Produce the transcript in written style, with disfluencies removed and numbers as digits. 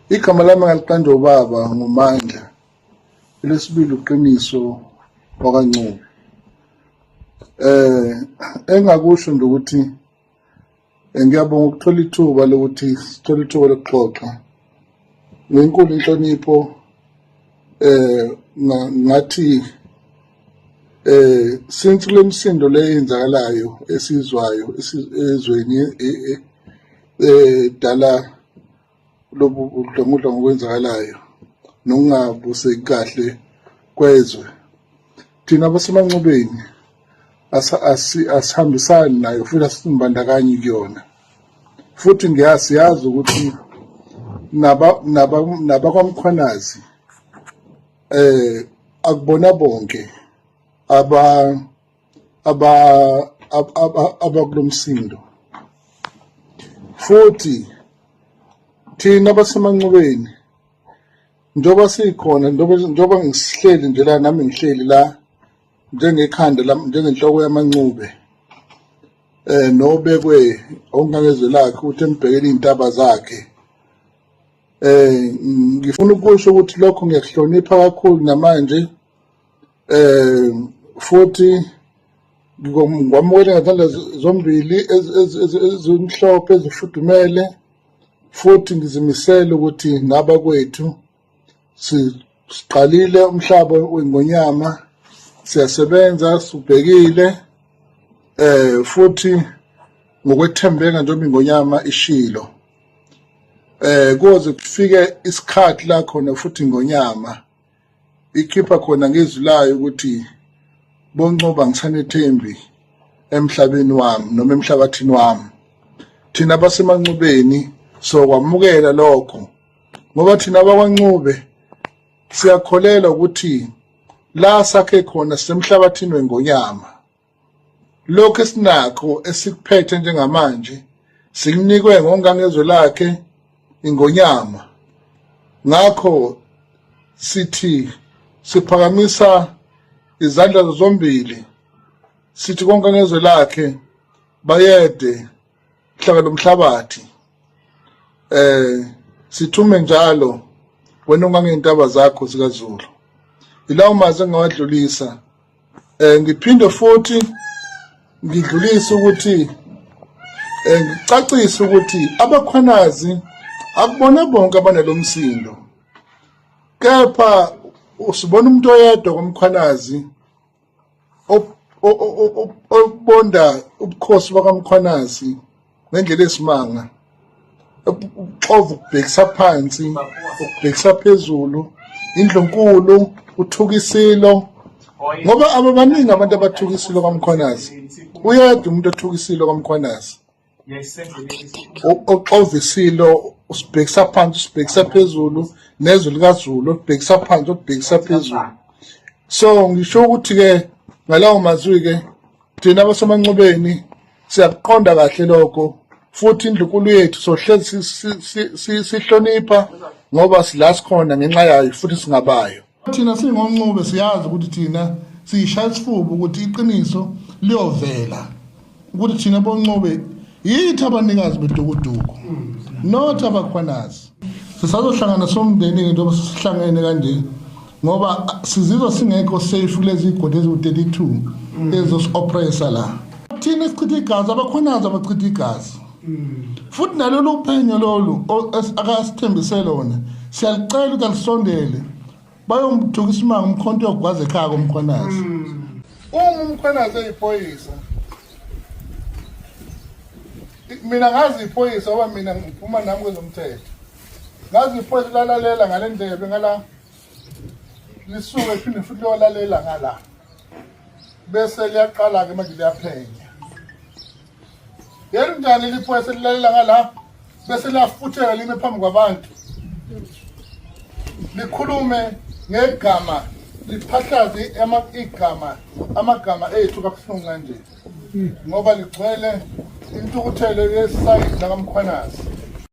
Igama lami ngaliqanjwa ubaba nguMandla, elesibili uqiniso wakaNcube. Eh engakusho nje ukuthi ngiyabonga ukuthola ithuba lokuthi sithole ithuba lokuxoxa ngenkulu inhlonipho eh ngathi since kule misindo le eyenzakalayo esizwayo ezweni edala lobu budlwangudlwangu okwenzakalayo nokungabuseki kahle kwezwe thina abasemancubeni asihambisani nayo futhi asimbandakanyi kuyona futhi ngiyasiyazi ukuthi nabakwaMkhwanazi akubona bonke aba aba abakulomsindo futhi thina abasemancubeni njengoba sikhona njengoba ngisihleli nje la nami ngihleli la njengekhanda njengenhloko yamancube nobekwe ongangezwe lakhe ukuthi embhekele iy'ntaba zakhe. Ngifuna ukusho ukuthi lokho ngiyakuhlonipha kakhulu namanje futhi ngikwamukela ngezandla zombili ezimhlophe ezifudumele futhi ngizimisele ukuthi nabakwethu siqalile umhlaba wengonyama siyasebenza sibhekile futhi ngokwethembeka njengoba ingonyama ishilo koze kufike isikhathi la khona futhi ingonyama ikhipha khona ngezwi layo ukuthi boncoba ngisanethembi emhlabeni wami noma emhlabathini wami thina basemancubeni sokwamukela lokho ngoba thina abakwaNcube siyakholelwa ukuthi la sakhe khona sisemhlabathini wengonyama lokho esinakho esikuphethe njengamanje sikunikwe ngongangezwe lakhe ingonyama ngakho sithi siphakamisa izandla zombili sithi konke ngezwe lakhe bayede hlaka lomhlabathi sithume njalo wena ongangey'ntaba zakho zikaZulu ilawo mazwi engingawadlulisa ngiphinde futhi ngidlulise ukuthi ngicacise ukuthi abakhwanazi akubona bonke abanalomsindo kepha usibona umuntu oyedwa komkhwanazi obonda ubukhosi bakaMkhwanazi ngendlela esimanga uxova ukubhekisa phansi ukubhekisa phezulu indlunkulu uthuka isilo ngoba ababaningi abantu abathuka isilo kaMkhwanazi uyedwa umuntu othuka isilo kaMkhwanazi oxova isilo usibhekisa phansi usibhekisa phezulu nezwe likaZulu olubhekisa phansi olubhekisa phezulu so ngisho ukuthi-ke ngalawo mazwi-ke thina abasemancubeni siyakuqonda kahle lokho futhi indlunkulu yethu sohlezi sihlonipha ngoba sila sikhona ngenxa yayo futhi singabayo thina singoncube siyazi ukuthi thina siyishaya isifuba ukuthi iqiniso liyovela ukuthi thina boncube yithi abanikazi bedukuduku not abakhwanazi sisazohlangana somndeni-ke njengoba sesihlangene kanje ngoba sizizwa singekho safe kulezi godi eziwu-32 ezizosi-oppressa la thina esichitha igazi abakhwanazi abachitha igazi futhi nalolu phenyo lolu akasithembise lona siyalicela ukuthi alisondele bayomthuka isimanga umkhonto uyogwaza ekhaya komkhwanazi uma umkhwanazi eyiphoyisa mina ngazi iphoyisa ngoba mina ngiphuma nami kwezomthetho ngazi iphoyisa lalalela ngale ndlebe ngala lisuke phinde futhi liyolalela ngala bese liyaqala-ke manje liyaphenya yena njani liphoyisa lilalela ngala bese liyafutheka lime phambi kwabantu likhulume ngegama liphahlaze igama amagama ethu kabuhlungu kanje ngoba ligcwele intukuthelo yesayidi lakaMkhwanazi.